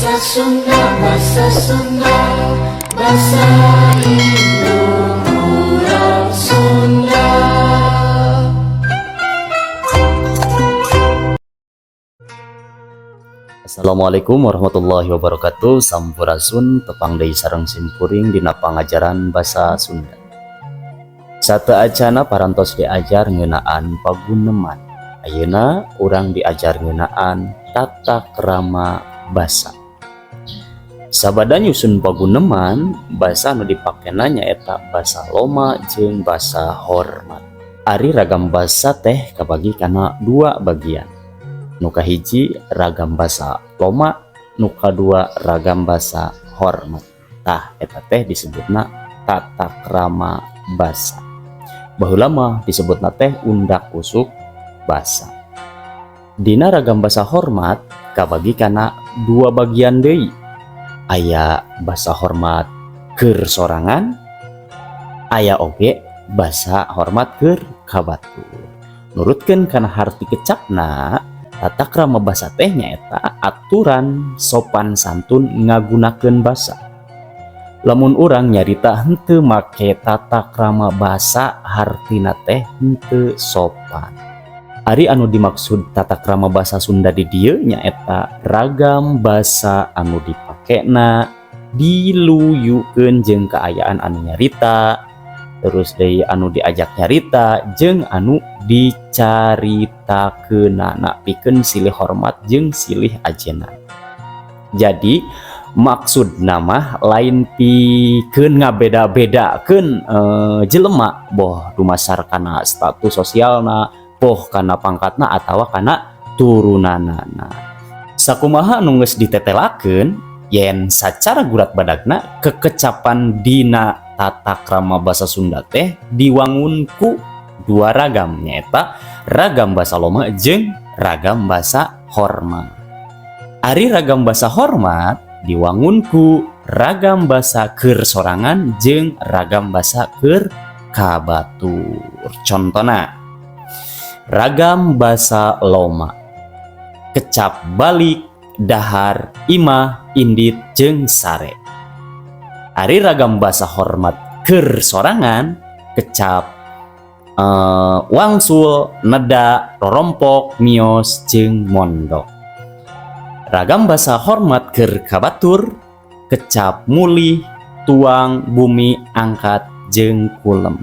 Basa Sunda, basa Sunda, basa indung urang Sunda. Assalamualaikum warahmatullahi wabarakatuh. Sampurasun, tepang deui sareng simkuring dina pangajaran basa Sunda. Sateuacana parantos diajar ngeunaan paguneman. Ayeuna urang diajar ngeunaan tata krama basa. Sabada nyusun paguneman, basa anu dipakena nyaeta basa loma jeung basa hormat. Ari ragam basa teh kabagi kana dua bagian. Nu kahiji ragam basa loma, nu kadua ragam basa hormat. Tah, eta teh disebutna tata krama basa. Baheula mah disebutna teh undak usuk basa. Dina ragam basa hormat kabagi kana dua bagian deui. Aya basa hormat keur sorangan, aya oge basa hormat keur ka batur. Nurutkeun kana harti kecapna, tata krama basa teh nyaeta aturan sopan santun ngagunakeun basa. Lamun urang nyarita henteu make tata krama basa, hartina teh henteu sopan. Ari anu dimaksud tata krama basa Sunda di dieu nyaeta ragam basa anu dipakena diluyukeun jeung kaayaan anu nyarita, terus deui anu diajak nyarita jeung anu dicaritakeunana pikeun silih hormat jeung silih ajenan. Jadi maksudna mah lain pikeun ngabeda-bedakeun jelema, boh dumasar kana status sosialna, boh kana pangkatna, atawa kana turunanana. Sakumaha anu geus ditetelakeun yen sacara gurat badagna kekecapan dina tata krama basa Sunda teh diwangun ku dua ragam, nyaeta ragam basa loma jeung ragam basa hormat. Ari ragam basa hormat diwangun ku ragam basa keur sorangan jeung ragam basa keur ka batur. Contona ragam basa loma: kecap balik, dahar, imah, indit, jeung sare. Ari ragam basa hormat keur sorangan: kecap wangsul, neda, rorompok, mios, jeung mondok. Ragam basa hormat keur ka batur: kecap mulih, tuang, bumi, angkat, jeung kulem.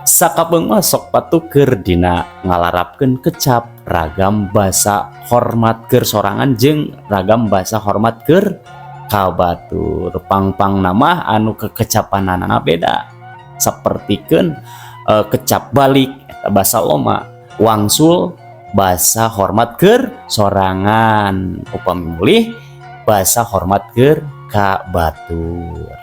Sakapeung mah sok patuker dina ngalarapkeun kecap ragam basa hormat keur sorangan jeung ragam basa hormat keur ka batur. Pang-pangna mah anu kekecapanana beda, sapertikeun kecap balik eta basa loma, wangsul basa hormat keur sorangan, upami mulih basa hormat keur ka batur.